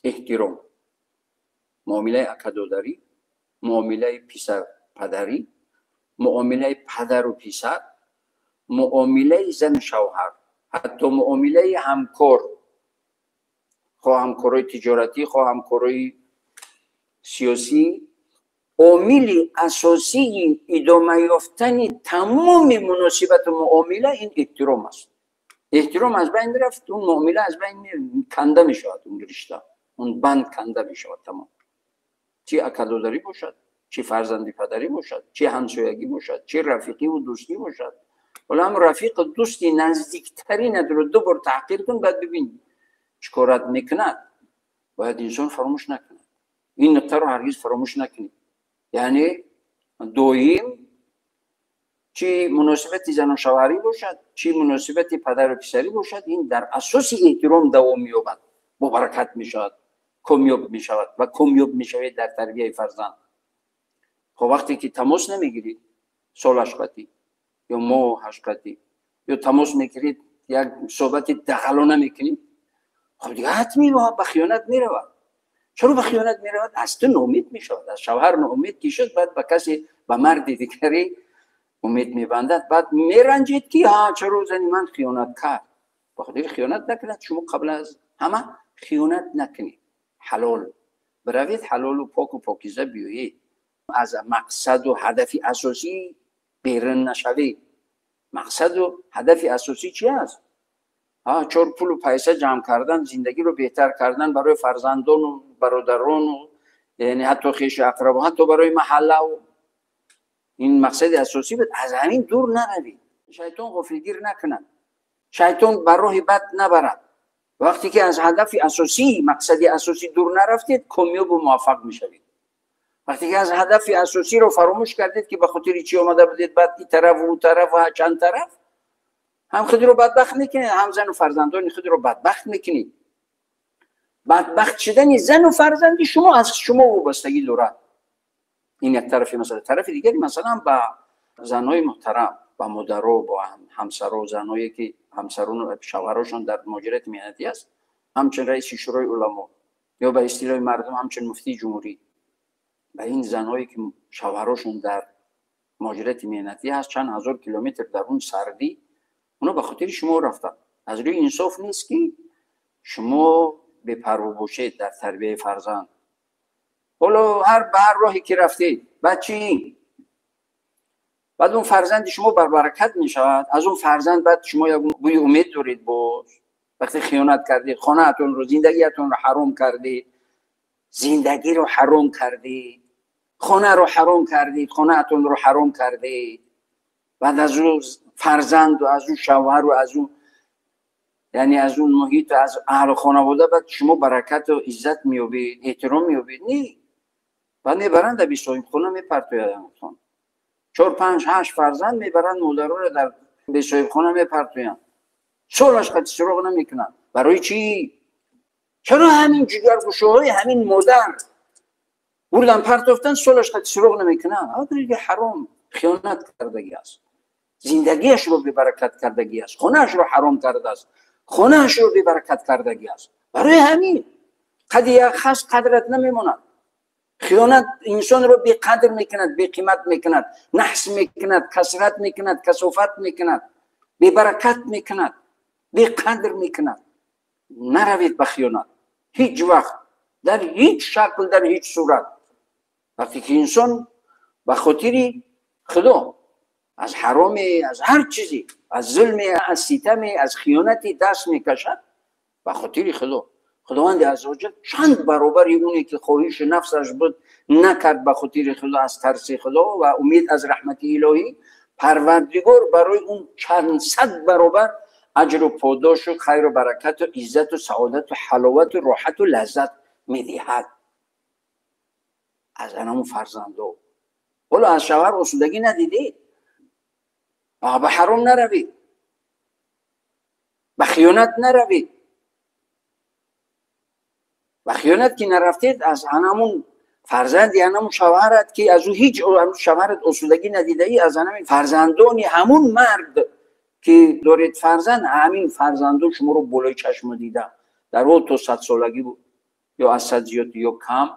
Эҳтиром, муомилаи акадодарӣ, муомилаи писар падарӣ, муомилаи падару писар, муомилаи зану шавҳар, ҳатто муомилаи ҳамкор, хоҳ ҳамкорои тиҷоратӣ, хоҳ ҳамкорои сиёсӣ, омили асосии идома ёфтани тамоми муносибату муомила ин эҳтиром аст. Эҳтиром аз байн рафт, он муомила аз байн канда мешавад, он ришта, он банд канда мешавад тамом. Чи акадодарӣ бошад, чи фарзанди падарӣ бошад, чи ҳамсоягӣ бошад, чи рафиқиву дӯстӣ бошад. Ҳоло ҳам рафиқу дӯсти наздиктаринатро ду бор таҳқир кун, баъд бибин чӣ корат мекунад. Бояд инсон фаромӯш накунад. Ин нуқтаро ҳаргиз фаромӯш накунед. Яъне доим чи муносибати зану шавҳарӣ бошад, чи муносибати падару писарӣ бошад, ин дар асоси эҳтиром давом меёбад, бобаракат мешавад, комёб мешавад ва комёб мешавед дар тарбияи фарзанд. Хоб, вақте ки тамос намегиред солаш қатӣ ё моҳаш қатӣ, ё тамос мегиред, як суҳбати дағалона мекунед, хоб дига ҳатмӣ ба хиёнат меравад. Чаро ба хиёнат меравад? Аз ту ноумед мешавад, аз шавҳар ноумед ки шуд, баъд ба касе, ба марди дигаре умед мебандад, баъд меранҷед ки ҳа, чаро зани ман хиёнат кард. Ба хотири хиёнат накунад, шумо қабл аз ҳама хиёнат накунед, ҳалол биравед, ҳалолу поку покиза биёед, аз мақсаду ҳадафи асосӣ берун нашавед. Мақсаду ҳадафи асосӣ чи аст? Чор пулу пайса ҷамъ кардан, зиндагиро беҳтар кардан барои фарзандону бародарону, яъне ҳатто хешу ақрабо, ҳатто барои маҳаллаву. Ин мақсади асосӣ буд. Аз ҳамин дур наравед. Шайтон ғофилгир накунад, шайтон ба роҳи бад набарад. Вақте ки аз ҳадафи асосӣ, мақсади асосӣ дур нарафтед, комёбу муваффақ мешавед. Вақте ки аз ҳадафи асосиро фаромӯш кардед, ки ба хотири чӣ омада будед, баъд ин тараф, ӯ тараф ва чанд тараф, ҳам худро бадбахт мекунед, ҳам зану фарзандони худро бадбахт мекунед. Бадбахт шудани зану фарзанди шумо аз шумо вобастагӣ дорад. Ин як тарафи масъала. Тарафи дигари масъала ба занҳои муҳтарам, ба модаро, ба ҳамсаро, занҳое ки ҳамсарону шавҳарошон дар муҳоҷирати меҳнатӣ аст, ҳамчун раиси шӯрои уламо ё ба истилоҳи мардум ҳамчун муфтии ҷумҳурӣ, ба ин занҳое ки шавҳарошон дар муҳоҷирати меҳнатӣ ҳаст, чанд ҳазор километр дар он сардӣ, оно ба хотири шумо рафтанд. Аз рӯи инсоф нест ки шумо бепарво бошед дар тарбияи фарзанд. Ҳоло ҳар ба ҳар роҳе ки рафтед, баъд чӣ? Баъд он фарзанди шумо барбаракат мешавад. Аз он фарзанд баъд шумо як бӯи умед доред. Боз вақте хиёнат кардед, хонаатонро, зиндагиатонро ҳаром кардед, зиндагиро ҳаром кардед, хонаро ҳаром кардед, хонаатонро ҳаром кардед, баъд аз ӯ фарзанду аз ӯ шавҳару аз ӯ, яъне аз он муҳиту аз аҳлу хонавода баъд шумо баракату иззат меёбед, эҳтиром меёбед? Не. Баъд мебаранд дар бесоҳибхона мепартоянд. 4, 5, 8 фарзанд мебаранд, модароро дар бесоҳибхона мепартоянд, солаш қати суроғ намекунанд. Барои чӣ? Чаро ҳамин ҷигаргӯшаҳои ҳамин модар бурдан партофтан, солаш қати суроғ намекунанд? Ҳаром хиёнат кардагӣ аст, зиндагиашро бебаракат кардагӣ аст, хонаашро ҳаром кардааст, хонаашро бебаракат кардагӣ аст. Барои ҳамин қади як хас қадрат намемонад. Хиёнат инсонро беқадр мекунад, беқимат мекунад, наҳс мекунад, касрат мекунад, касофат мекунад, бебаракат мекунад, беқадр мекунад. Наравед ба хиёнат ҳеҷ вақт, дар ҳеҷ шакл, дар ҳеҷ сурат. Вақте ки инсон ба хотири худо аз ҳароме, аз ҳар чизе, аз зулме, аз ситаме, аз хиёнате даст мекашад, ба хотири худо, худованди аззаваҷал чанд баробари оне ки хоҳиши нафсаш буд накард, ба хотири худо, аз тарси худо ва умед аз раҳмати илоҳӣ, парвардигор барои он чанд сад баробар аҷру подошу хайру баракату иззату саодату ҳаловату роҳату лаззат медиҳад. Аз анаму фарзандо ҳоло аз шавҳар осудагӣ надидед, ба ҳаром наравед, ба хиёнат наравед. Ба хиёнат ки нарафтед, аз анамун фарзанди анамун шавҳарат ки аз ӯ ҳеҷ шавҳарат осудагӣ надидаӣ, аз анамин фарзандони ҳамун мард ки доред фарзанд, ҳамин фарзандо шуморо болои чашму дида дар о то садсолагӣ буд ё аз сад зиёд ё кам,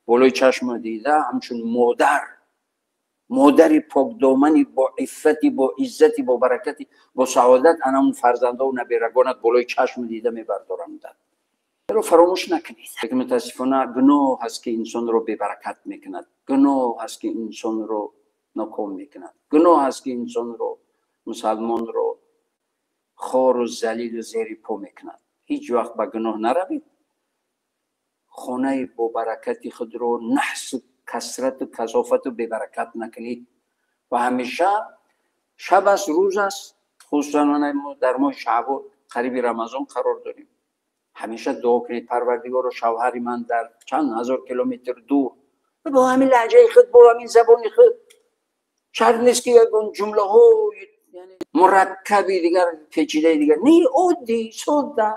болои чашм дида, ҳамчун модар, модари покдомани, бо иффати, бо иззати, бо баракати, бо саодат, ана он фарзандову набирагонат болои чашм дида мебардоранд. Ро фаромӯш накунед. Лекин мутаассифона гуноҳ ҳаст, ки инсонро бебаракат мекунад, гуноҳ ҳаст, ки инсонро ноком мекунад, гуноҳ ҳаст, ки инсонро, мусалмонро хору залилу зери по мекунад. Ҳеҷ вақт ба гуноҳ наравед. Хонаи бобаракати худро наҳсу касрату касофату бебаракат накунед. Ва ҳамеша, шаб аст, рӯз аст, хусусан мо дар моҳи Шаъбон, қариби Рамазон қарор дорем, ҳамеша дуо кунед: «Парвардигоро, шавҳари ман дар чанд ҳазор километр дур», бо ҳамин лаҳҷаи худ, бо ҳамин забони худ, шарт нест, ки ягон ҷумлаҳо мураккаби дигар, печидаи дигар не, оддӣ, содда,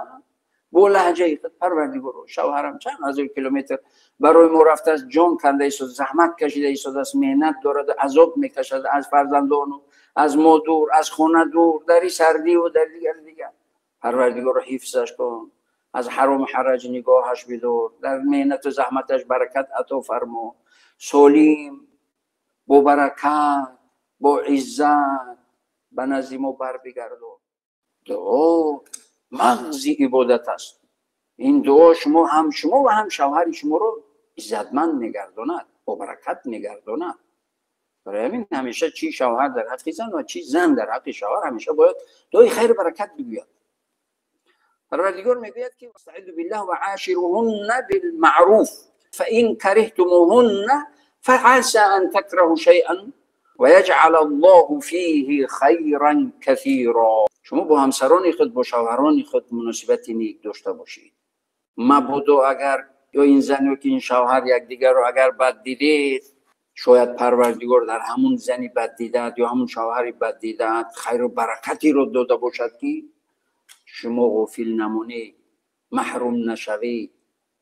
бо лаҳҷаи худ: «Парвардигоро, шавҳарам чанд ҳазор километр барои мо рафтааст, ҷон канда истод, заҳмат кашида истодааст, меҳнат дорад, азоб мекашад, аз фарзандону аз мо дур, аз хона дур, дари сардиву дар дигар дигар. Парвардигоро, ҳифзаш кун, аз ҳарому ҳараҷ нигоҳаш бидор, дар меҳнату заҳматаш баракат ато фармо, солим, бо баракат, бо иззат ба назди мо барбигардон». Дуо мағзи ибодат аст. Ин дуо шумо, ҳам шумо ва ҳам шавҳари шуморо иззатманд мегардонад, бобаракат мегардонад. Барои ҳамин ҳамеша, чи шавҳар дар ҳаққи зан ва чи зан дар ҳаққи шавҳар, ҳамеша бояд дуои хайру баракат бигӯяд. Парвардигор мегӯяд, ки أستعيذ بالله: وعاشروهن بالمعروف فإن كرهتموهن فعسى أن تكرهوا شيئا ويجعل الله فيه خيرا كثيرا. Шумо бо ҳамсарони худ, бо шавҳарони худ муносибати нек дошта бошед. Мабодо агар ё ин зан ё ки ин шавҳар якдигарро агар бад дидед, шояд Парвардигор дар ҳамун зани бад дидаат ё ҳамун шавҳари бад дидаат хайру баракатеро дода бошад, ки шумо ғофил намонед, маҳрум нашавед.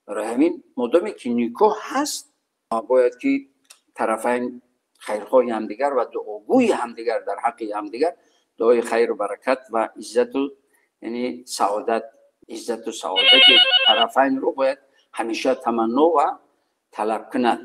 Барои ҳамин модоме ки никоҳ ҳаст, бояд ки тарафайн хайрхоҳи ҳамдигар ва дуогӯи ҳамдигар, дар ҳаққи ҳамдигар дуои хайру баракат ва иззату, яъне саодат, иззату саодати тарафайнро бояд ҳамеша таманно ва талаб кунад.